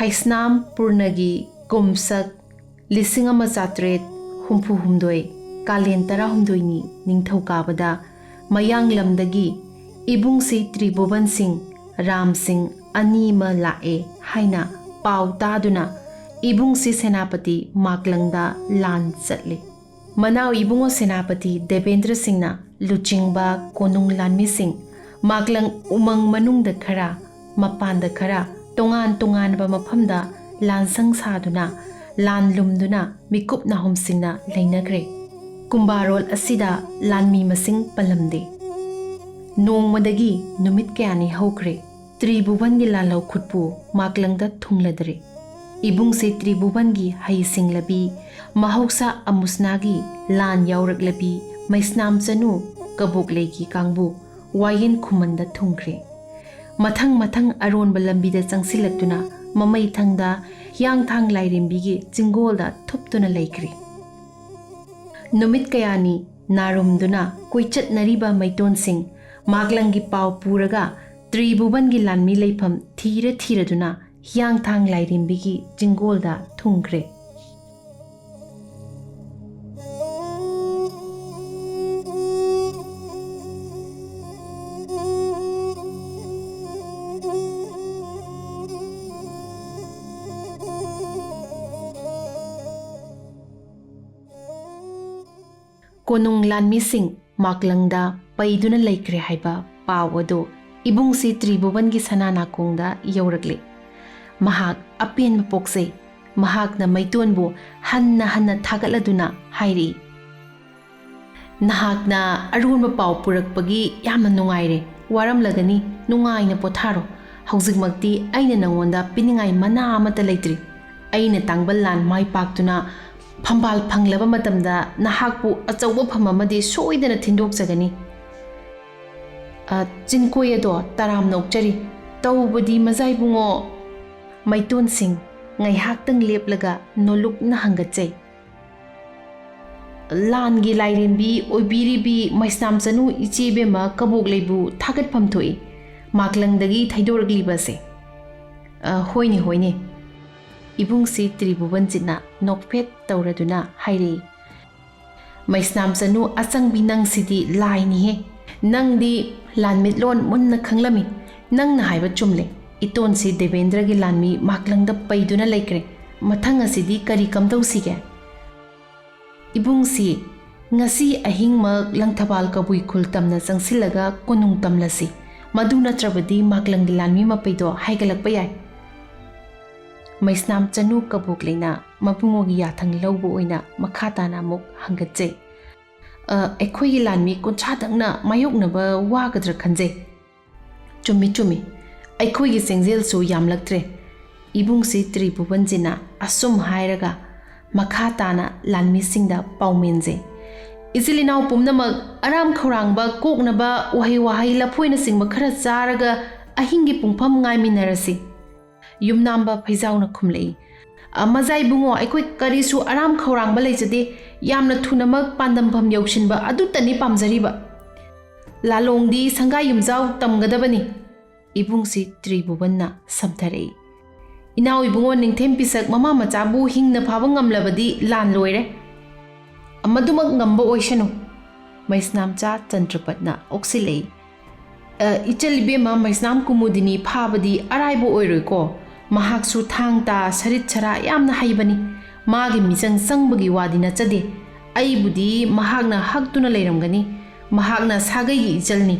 ꯍꯩꯁꯅꯥꯝ ꯄꯨꯔꯅꯒꯤ ꯀꯨꯝꯁꯛ ꯂꯤꯁꯤꯡ ꯑꯃ ꯆꯥꯇ꯭ꯔꯦꯠ ꯍꯨꯝꯐꯨ ꯍꯨꯝꯗꯣꯏ, ꯀꯥꯂꯦꯟ ꯇꯔꯥꯍꯨꯝꯗꯣꯏꯅꯤ, ꯅꯤꯡꯊꯧꯀꯥꯕꯗ ꯃꯌꯥꯡꯂꯝꯗꯒꯤ ꯏꯕꯨꯡꯁꯤ ꯇ꯭ꯔꯤꯕꯨꯕꯟ ꯁꯤꯡ, ꯔꯥꯝ ꯁꯤꯡ ꯑꯅꯤ ꯑꯃ ꯂꯥꯛꯑꯦ ꯍꯥꯏꯅ ꯄꯥꯎ ꯇꯥꯗꯨꯅ ꯏꯕꯨꯡꯁꯤ ꯁꯦꯅꯥꯄꯇꯤ ꯃꯥꯛꯂꯪꯗ ꯂꯥꯟ ꯆꯠꯂꯤ꯫ ꯃꯅꯥꯎ ꯏꯕꯨꯡꯉꯣ ꯁꯦꯅꯥꯄꯇꯤ ꯗꯦꯕꯦꯟꯗ꯭ꯔ ꯁꯤꯡꯅ ꯂꯨꯆꯤꯡꯕ ꯀꯣꯅꯨꯡ ꯂꯥꯟꯃꯤꯁꯤꯡ ꯃꯥꯛꯂꯪ ꯎꯃꯪ ꯃꯅꯨꯡꯗ ꯈꯔ, ꯃꯄꯥꯟꯗ ꯈꯔ, ꯇꯣꯉꯥꯟ ꯇꯣꯉꯥꯟꯕ ꯃꯐꯝꯗ ꯂꯥꯟꯁꯪ ꯁꯥꯗꯨꯅ, ꯂꯥꯟ ꯂꯨꯝꯗꯨꯅ ꯃꯤꯀꯨꯞ ꯅꯥꯍꯨꯝꯁꯤꯡꯅ ꯂꯩꯅꯈ꯭ꯔꯦ꯫ ꯀꯨꯝꯕꯥꯔꯣꯜ ꯑꯁꯤꯗ ꯂꯥꯟꯃꯤ ꯃꯁꯤꯡ ꯄꯜꯂꯝꯗꯦ꯫ ꯅꯣꯡꯃꯗꯒꯤ ꯅꯨꯃꯤꯠ ꯀꯌꯥꯅꯤ ꯍꯧꯈ꯭ꯔꯦ꯫ ꯇ꯭ꯔꯤꯕꯨꯕꯟꯒꯤ ꯂꯥꯜꯍꯧ ꯈꯨꯠꯄꯨ ꯃꯥꯛꯂꯪꯗ ꯊꯨꯡꯂꯗ꯭ꯔꯦ꯫ ꯏꯕꯨꯡꯁꯤ ꯇ꯭ꯔꯤꯕꯨꯕꯟꯒꯤ ꯍꯩꯁꯤꯡꯂꯕꯤ, ꯃꯍꯧꯁꯥ ꯑꯃꯨꯁꯅꯥꯒꯤ ꯂꯥꯟ ꯌꯥꯎꯔꯛꯂꯕꯤ ꯃꯩꯁꯅꯥꯝ ꯆꯅꯨ ꯀꯕꯣꯛꯂꯩꯒꯤ ꯀꯥꯡꯕꯨ ꯋꯥꯌꯦꯟ ꯈꯨꯃꯟꯗ ꯊꯨꯡꯈ꯭ꯔꯦ꯫ ꯃꯊꯪ ꯃꯊꯪ ꯑꯔꯣꯟꯕ ꯂꯝꯕꯤꯗ ꯆꯪꯁꯤꯜꯂꯛꯇꯨꯅ ꯃꯃꯩ ꯊꯪꯗ ꯍꯤꯌꯥꯡꯊꯥꯡ ꯂꯥꯏꯔꯦꯝꯕꯤꯒꯤ ꯆꯤꯡꯒꯣꯜꯗ ꯊꯨꯞꯇꯨꯅ ꯂꯩꯈ꯭ꯔꯦ꯫ ꯅꯨꯃꯤꯠ ꯀꯌꯥꯅꯤ ꯅꯥꯔꯨꯝꯗꯨꯅ ꯀꯣꯏꯆꯠꯅꯔꯤꯕ ꯃꯩꯇꯣꯟꯁꯤꯡ ꯃꯥꯛꯂꯪꯒꯤ ꯄꯥꯎ ꯄꯨꯔꯒ ꯇ꯭ꯔꯤꯕꯨꯕꯟꯒꯤ ꯂꯥꯟꯃꯤ ꯂꯩꯐꯝ ꯊꯤꯔ ꯊꯤꯔꯗꯨꯅ ꯍꯤꯌꯥꯡꯊꯥꯡ ꯂꯥꯏꯔꯦꯝꯕꯤꯒꯤ ꯆꯤꯡꯒꯣꯜꯗ ꯊꯨꯡꯈ꯭ꯔꯦ꯫ ꯀꯣꯅꯨꯡ ꯂꯥꯟꯃꯤꯁꯤꯡ ꯃꯥꯛꯂꯪꯗ ꯄꯩꯗꯨꯅ ꯂꯩꯈ꯭ꯔꯦ ꯍꯥꯏꯕ ꯄꯥꯎ ꯑꯗꯨ ꯏꯕꯨꯡꯁꯤ ꯇ꯭ꯔꯤꯕꯨꯕꯟꯒꯤ ꯁꯅꯥ ꯅꯥꯀꯣꯡꯗ ꯌꯧꯔꯛꯂꯦ꯫ ꯃꯍꯥꯛ ꯑꯄꯦꯟꯕ ꯄꯣꯛꯆꯩ꯫ ꯃꯍꯥꯛꯅ ꯃꯩꯇꯣꯟꯕꯨ ꯍꯟꯅ ꯍꯟꯅ ꯊꯥꯒꯠꯂꯗꯨꯅ ꯍꯥꯏꯔꯛꯏ, "ꯅꯍꯥꯛꯅ ꯑꯔꯣꯟꯕ ꯄꯥꯎ ꯄꯨꯔꯛꯄꯒꯤ ꯌꯥꯝꯅ ꯅꯨꯡꯉꯥꯏꯔꯦ꯫ ꯋꯥꯔꯝꯂꯒꯅꯤ, ꯅꯨꯡꯉꯥꯏꯅ ꯄꯣꯊꯥꯔꯣ꯫ ꯍꯧꯖꯤꯛꯃꯛꯇꯤ ꯑꯩꯅ ꯅꯉꯣꯟꯗ ꯄꯤꯅꯤꯡꯉꯥꯏ ꯃꯅꯥ ꯑꯃꯠꯇ ꯂꯩꯇ꯭ꯔꯤ꯫ ꯑꯩꯅ ꯇꯥꯡꯕꯜ ꯂꯥꯟ ꯃꯥꯏ ꯄꯥꯛꯇꯨꯅ ꯐꯝꯕꯥꯜ ꯐꯪꯂꯕ ꯃꯇꯝꯗ ꯅꯍꯥꯛꯄꯨ ꯑꯆꯧꯕ ꯐꯝ ꯑꯃꯗꯤ ꯁꯣꯏꯗꯅ ꯊꯤꯟꯗꯣꯛꯆꯒꯅꯤ꯫" "ꯑ, ꯆꯤꯟꯀꯣꯏ ꯑꯗꯣ ꯇꯔꯥꯝꯅ ꯑꯣꯛꯆꯔꯤ꯫ ꯇꯧꯕꯗꯤ ꯃꯖꯥ ꯏꯕꯨꯡꯉꯣ?" ꯃꯩꯇꯣꯟꯁꯤꯡ ꯉꯥꯏꯍꯥꯛꯇꯪ ꯂꯦꯞꯂꯒ ꯅꯣꯂꯨꯛꯅ ꯍꯪꯒꯠꯆꯩ꯫ "ꯂꯥꯟꯒꯤ ꯂꯥꯏꯔꯦꯝꯕꯤ ꯑꯣꯏꯕꯤꯔꯤꯕꯤ ꯃꯩꯁꯅꯥꯝ ꯆꯅꯨ ꯏꯆꯦ ꯏꯕꯦꯝꯃ ꯀꯕꯣꯛꯂꯩꯕꯨ ꯊꯥꯒꯠꯐꯝ ꯊꯣꯛꯏ꯫ ꯃꯥꯛꯂꯪꯗꯒꯤ ꯊꯩꯗꯣꯔꯛꯂꯤꯕꯁꯦ꯫" "ꯑ, ꯍꯣꯏꯅꯦ, ꯍꯣꯏꯅꯦ꯫ ꯏꯕꯨꯡꯁꯤ ꯇ꯭ꯔꯤꯕꯨꯕꯟꯖꯤꯠꯅ ꯅꯣꯛꯐꯦꯠ ꯇꯧꯔꯗꯨꯅ ꯍꯥꯏꯔꯛꯏ꯫ ꯃꯩꯁꯅꯥꯝ ꯆꯅꯨ ꯑꯆꯪꯕꯤ, ꯅꯪꯁꯤꯗꯤ ꯂꯥꯏꯅꯤꯍꯦ꯫ ꯅꯪꯗꯤ ꯂꯥꯟꯃꯤꯠꯂꯣꯟ ꯃꯨꯟꯅ ꯈꯪꯂꯝꯃꯤ꯫ ꯅꯪꯅ ꯍꯥꯏꯕ ꯆꯨꯝꯂꯦ꯫ ꯏꯇꯣꯟꯁꯤ ꯗꯦꯕꯦꯟꯗ꯭ꯔꯒꯤ ꯂꯥꯟꯃꯤ ꯃꯥꯛꯂꯪꯗ ꯄꯩꯗꯨꯅ ꯂꯩꯈ꯭ꯔꯦ꯫ ꯃꯊꯪ ꯑꯁꯤꯗꯤ ꯀꯔꯤ ꯀꯝꯗꯧꯁꯤꯒꯦ? ꯏꯕꯨꯡꯁꯤ, ꯉꯁꯤ ꯑꯍꯤꯡꯃꯛ ꯂꯪꯊꯕꯥꯜ ꯀꯕꯨꯏ ꯈꯨꯜ ꯇꯝꯅ ꯆꯪꯁꯤꯜꯂꯒ ꯀꯣꯅꯨꯡ ꯇꯝꯂꯁꯤ꯫ ꯃꯗꯨ ꯅꯠꯇ꯭ꯔꯕꯗꯤ ꯃꯥꯛꯂꯪꯒꯤ ꯂꯥꯟꯃꯤ ꯃꯄꯩꯗꯣ ꯍꯥꯏꯒꯠꯂꯛꯄ ꯌꯥꯏ꯫ ꯃꯩꯁꯅꯥꯝ ꯆꯅꯨ ꯀꯕꯣꯛ ꯂꯩꯅ ꯃꯕꯨꯡꯉꯣꯒꯤ ꯌꯥꯊꯪ ꯂꯧꯕ ꯑꯣꯏꯅ ꯃꯈꯥ ꯇꯥꯅ ꯑꯃꯨꯛ ꯍꯪꯒꯠꯆꯩ꯫ "ꯑ, ꯑꯩꯈꯣꯏꯒꯤ ꯂꯥꯟꯃꯤ ꯀꯨꯟꯊ꯭ꯔꯥꯗꯪꯅ ꯃꯥꯌꯣꯛꯅꯕ ꯋꯥꯒꯗ꯭ꯔꯥ ꯈꯟꯖꯩ꯫ ꯆꯨꯝꯃꯤ, ꯆꯨꯝꯃꯤ꯫ ꯑꯩꯈꯣꯏꯒꯤ ꯆꯦꯡꯖꯦꯜꯁꯨ ꯌꯥꯝꯂꯛꯇ꯭ꯔꯦ꯫" ꯏꯕꯨꯡꯁꯤ ꯇ꯭ꯔꯤꯕꯨꯕꯟꯖꯤꯅ ꯑꯁꯨꯝ ꯍꯥꯏꯔꯒ ꯃꯈꯥ ꯇꯥꯅ ꯂꯥꯟꯃꯤꯁꯤꯡꯗ ꯄꯥꯎꯃꯦꯟꯖꯩ꯫ "ꯏꯆꯤꯜ ꯏꯅꯥꯎ ꯄꯨꯝꯅꯃꯛ ꯑꯔꯥꯝ ꯈꯧꯔꯥꯡꯕ ꯀꯣꯛꯅꯕ ꯎꯍꯩ ꯋꯥꯍꯩ ꯂꯐꯣꯏꯅꯆꯤꯡꯕ ꯈꯔ ꯆꯥꯔꯒ ꯑꯍꯤꯡꯒꯤ ꯄꯨꯡꯐꯝ ꯉꯥꯏꯃꯤꯟꯅꯔꯁꯤ꯫" ꯌꯨꯝꯅꯥꯝꯕ ꯐꯩꯖꯥꯎꯅ ꯈꯨꯝꯂꯛꯏ꯫ "ꯑ, ꯃꯖꯥ ꯏꯕꯨꯡꯉꯣ, ꯑꯩꯈꯣꯏ ꯀꯔꯤꯁꯨ ꯑꯔꯥꯝ ꯈꯧꯔꯥꯡꯕ ꯂꯩꯖꯗꯦ꯫ ꯌꯥꯝꯅ ꯊꯨꯅꯃꯛ ꯄꯥꯟꯗꯝꯐꯝ ꯌꯧꯁꯤꯟꯕ ꯑꯗꯨꯇꯅꯤ ꯄꯥꯝꯖꯔꯤꯕ꯫ ꯂꯥꯂꯣꯡꯗꯤ ꯁꯪꯒꯥꯏ ꯌꯨꯝꯖꯥꯎ ꯇꯝꯒꯗꯕꯅꯤ꯫" ꯏꯕꯨꯡꯁꯤ ꯇ꯭ꯔꯤꯕꯨꯕꯟꯅ ꯁꯝꯊꯔꯛꯏ꯫ "ꯏꯅꯥꯎ ꯏꯕꯨꯡꯉꯣ ꯅꯤꯡꯊꯦꯝ ꯄꯤꯁꯛ ꯃꯃꯥ ꯃꯆꯥꯕꯨ ꯍꯤꯡꯅ ꯐꯥꯕ ꯉꯝꯂꯕꯗꯤ ꯂꯥꯟ ꯂꯣꯏꯔꯦ꯫" "ꯃꯗꯨꯃꯛ ꯉꯝꯕ ꯑꯣꯏꯁꯅꯨ꯫" ꯃꯩꯁꯅꯥꯝꯆꯥ ꯆꯟꯗ꯭ꯔꯄꯠꯅ ꯑꯣꯛꯁꯤꯜꯂꯛꯏ꯫ "ꯑ, ꯏꯆꯜ ꯏꯕꯦꯝꯃ ꯃꯩꯁꯅꯥꯝ ꯀꯨꯃꯨꯗꯤꯅꯤ ꯐꯥꯕꯗꯤ ꯑꯔꯥꯏꯕ ꯑꯣꯏꯔꯣꯏꯀꯣ꯫ ꯃꯍꯥꯛꯁꯨ ꯊꯥꯡ ꯇꯥ ꯁꯔꯤꯠ ꯁꯔꯥ ꯌꯥꯝꯅ ꯍꯩꯕꯅꯤ꯫ ꯃꯥꯒꯤ ꯃꯤꯆꯪ ꯆꯪꯕꯒꯤ ꯋꯥꯗꯤ ꯅꯠꯆꯗꯦ꯫ ꯑꯩꯕꯨꯗꯤ ꯃꯍꯥꯛꯅ ꯍꯛꯇꯨꯅ ꯂꯩꯔꯝꯒꯅꯤ꯫ ꯃꯍꯥꯛꯅ ꯁꯥꯒꯩꯒꯤ ꯏꯆꯜꯅꯤ꯫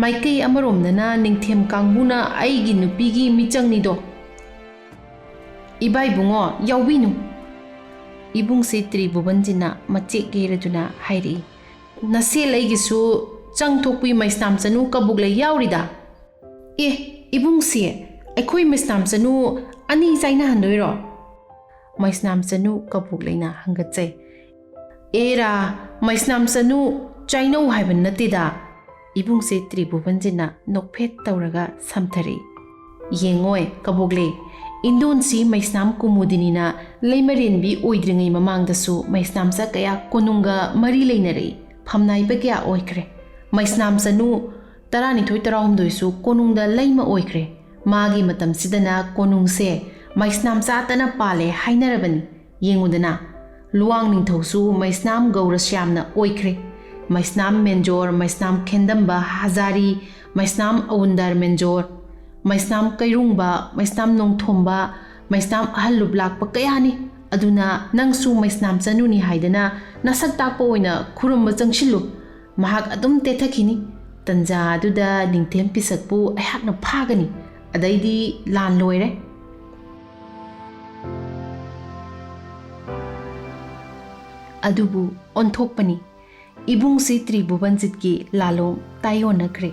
ꯃꯥꯏꯀꯩ ꯑꯃꯔꯣꯝꯗꯅ ꯅꯤꯡꯊꯦꯝ ꯀꯥꯡꯕꯨꯅ ꯑꯩꯒꯤ ꯅꯨꯄꯤꯒꯤ ꯃꯤꯆꯪꯅꯤꯗꯣ꯫ ꯏꯕꯥꯏꯕꯨꯡꯉꯣ, ꯌꯥꯎꯕꯤꯅꯨ꯫" ꯏꯕꯨꯡꯁꯤ ꯇ꯭ꯔꯤꯕꯨꯕꯟꯖꯤꯅ ꯃꯆꯦꯛ ꯌꯩꯔꯗꯨꯅ ꯍꯥꯏꯔꯛꯏ꯫ "ꯅꯁꯦ ꯂꯩꯒꯤꯁꯨ ꯆꯪ ꯊꯣꯛꯄꯤ ꯃꯩꯁꯅꯥꯝ ꯆꯅꯨ ꯀꯕꯣꯛ ꯂꯩ ꯌꯥꯎꯔꯤꯗ꯫" "ꯑꯦ, ꯏꯕꯨꯡꯁꯤ, ꯑꯩꯈꯣꯏ ꯃꯩꯁꯅꯥꯝ ꯆꯅꯨ ꯑꯅꯤ ꯆꯥꯏꯅꯍꯟꯗꯣꯏꯔꯣ?" ꯃꯩꯁꯅꯥꯝ ꯆꯅꯨ ꯀꯕꯣꯛ ꯂꯩꯅ ꯍꯪꯒꯠꯆꯩ꯫ "ꯑꯦꯔꯥ, ꯃꯩꯁꯅꯥꯝ ꯆꯅꯨ ꯆꯥꯏꯅꯧ ꯍꯥꯏꯕ ꯅꯠꯇꯦꯗ꯫" ꯏꯕꯨꯡꯁꯤ ꯇ꯭ꯔꯤꯕꯨꯕꯟꯖꯤꯅ ꯅꯣꯛꯐꯦꯠ ꯇꯧꯔꯒ ꯁꯝꯊꯔꯛꯏ꯫ "ꯌꯦꯡꯉꯣꯏ, ꯀꯕꯣꯛꯂꯩ, ꯏꯟꯗꯣꯟꯁꯤ ꯃꯩꯁꯅꯥꯝ ꯀꯨꯃꯨꯗꯤꯅꯤꯅ ꯂꯩꯃꯔꯦꯟꯕꯤ ꯑꯣꯏꯗ꯭ꯔꯤꯉꯩ ꯃꯃꯥꯡꯗꯁꯨ ꯃꯩꯁꯅꯥꯝꯆꯥ ꯀꯌꯥ ꯀꯣꯅꯨꯡꯒ ꯃꯔꯤ ꯂꯩꯅꯔꯛꯏ, ꯐꯝꯅꯥꯏꯕ ꯀꯌꯥ ꯑꯣꯏꯈ꯭ꯔꯦ꯫ ꯃꯩꯁꯅꯥꯝ ꯆꯅꯨ ꯇꯔꯥꯅꯤꯊꯣꯏ ꯇꯔꯥꯍꯨꯝꯗꯣꯏꯁꯨ ꯀꯣꯅꯨꯡꯗ ꯂꯩꯃ ꯑꯣꯏꯈ꯭ꯔꯦ꯫ ꯃꯥꯒꯤ ꯃꯇꯝꯁꯤꯗꯅ ꯀꯣꯅꯨꯡꯁꯦ ꯃꯩꯁꯅꯥꯝ ꯆꯥꯇꯅ ꯄꯥꯜꯂꯦ ꯍꯥꯏꯅꯔꯕꯅꯤ꯫ ꯌꯦꯡꯉꯨꯗꯅ, ꯂꯨꯋꯥꯡ ꯅꯤꯡꯊꯧꯁꯨ ꯃꯩꯁꯅꯥꯝ ꯒꯧꯔꯁ꯭ꯌꯥꯝꯅ ꯑꯣꯏꯈ꯭ꯔꯦ꯫ ꯃꯩꯁꯅꯥꯝ ꯃꯦꯟꯖꯣꯔ, ꯃꯩꯁꯅꯥꯝ ꯈꯦꯟꯗꯝꯕ ꯍꯖꯥꯔꯤ, ꯃꯩꯁꯅꯥꯝ ꯑꯋꯨꯟꯗꯔ ꯃꯦꯟꯖꯣꯔ, ꯃꯩꯁꯅꯥꯝ ꯀꯩꯔꯨꯡꯕ, ꯃꯩꯁꯅꯥꯝ ꯅꯣꯡꯊꯣꯝꯕ, ꯃꯩꯁꯅꯥꯝ ꯑꯍꯜ ꯂꯨꯞ ꯂꯥꯛꯄ ꯀꯌꯥꯅꯤ꯫ ꯑꯗꯨꯅ ꯅꯪꯁꯨ ꯃꯩꯁꯅꯥꯝ ꯆꯅꯨꯅꯤ ꯍꯥꯏꯗꯅ ꯅꯁꯛ ꯇꯥꯛꯄ ꯑꯣꯏꯅ ꯈꯨꯔꯨꯝꯕ ꯆꯪꯁꯤꯜꯂꯨ꯫ ꯃꯍꯥꯛ ꯑꯗꯨꯝ ꯇꯦꯊꯈꯤꯅꯤ꯫ ꯇꯟꯖꯥ ꯑꯗꯨꯗ ꯅꯤꯡꯊꯦꯝ ꯄꯤꯁꯛꯄꯨ ꯑꯩꯍꯥꯛꯅ ꯐꯥꯒꯅꯤ꯫ ꯑꯗꯩꯗꯤ ꯂꯥꯟ ꯂꯣꯏꯔꯦ꯫ ꯑꯗꯨꯕꯨ ꯑꯣꯟꯊꯣꯛꯄꯅꯤ, ꯏꯕꯨꯡꯁꯤ ꯇ꯭ꯔꯤꯚꯨꯕꯟꯖꯤꯠꯀꯤ ꯂꯥꯂꯣꯡ ꯇꯥꯏꯑꯣꯟꯅꯈ꯭ꯔꯦ꯫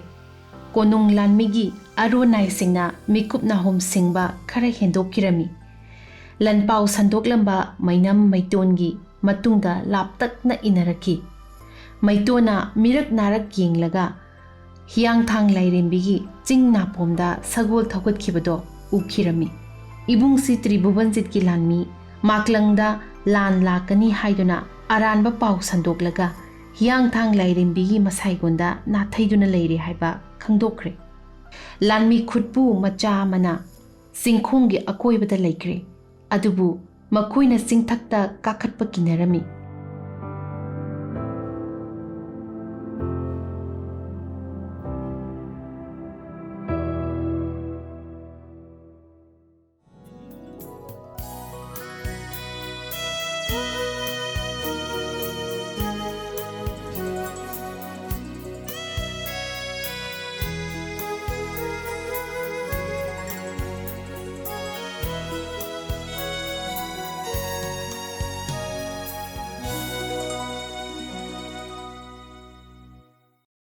ꯀꯣꯅꯨꯡ ꯂꯥꯟꯃꯤꯒꯤ ꯑꯔꯣꯟ ꯅꯥꯏꯁꯤꯡꯅ ꯃꯤꯀꯨꯞ ꯅꯥꯍꯨꯝ ꯁꯤꯡꯕ ꯈꯔ ꯍꯦꯟꯗꯣꯛꯈꯤꯔꯝꯃꯤ꯫ ꯂꯟꯄꯥꯎ ꯁꯟꯗꯣꯛꯂꯝꯕ ꯃꯩꯅꯝ ꯃꯩꯇꯣꯟꯒꯤ ꯃꯇꯨꯡꯗ ꯂꯥꯞꯇꯛꯅ ꯏꯟꯅꯔꯛꯈꯤ꯫ ꯃꯩꯇꯣꯟꯅ ꯃꯤꯔꯛ ꯅꯥꯔꯛ ꯌꯦꯡꯂꯒ ꯍꯤꯌꯥꯡꯊꯥꯡ ꯂꯥꯏꯔꯦꯝꯕꯤꯒꯤ ꯆꯤꯡ ꯅꯥꯄꯣꯝꯗ ꯁꯒꯣꯜ ꯊꯧꯒꯠꯈꯤꯕꯗꯣ ꯎꯈꯤꯔꯝꯃꯤ꯫ ꯏꯕꯨꯡꯁꯤ ꯇ꯭ꯔꯤꯚꯨꯕꯟꯖꯤꯠꯀꯤ ꯂꯥꯟꯃꯤ ꯃꯥꯛꯂꯪꯗ ꯂꯥꯟ ꯂꯥꯛꯀꯅꯤ ꯍꯥꯏꯗꯨꯅ ꯑꯔꯥꯟꯕ ꯄꯥꯎ ꯁꯟꯗꯣꯛꯂꯒ ꯍꯤꯌꯥꯡꯊꯥꯡ ꯂꯥꯏꯔꯦꯝꯕꯤꯒꯤ ꯃꯁꯥꯏꯒꯣꯟꯗ ꯅꯥꯊꯩꯗꯨꯅ ꯂꯩꯔꯦ ꯍꯥꯏꯕ ꯈꯪꯗꯣꯛꯈ꯭ꯔꯦ꯫ ꯂꯥꯟꯃꯤ ꯈꯨꯠꯄꯨ ꯃꯆꯥ ꯑꯃꯅ ꯆꯤꯡꯈꯣꯡꯒꯤ ꯑꯀꯣꯏꯕꯗ ꯂꯩꯈ꯭ꯔꯦ꯫ ꯑꯗꯨꯕꯨ ꯃꯈꯣꯏꯅ ꯆꯤꯡꯊꯛꯇ ꯀꯥꯈꯠꯄ ꯀꯤꯅꯔꯝꯃꯤ꯫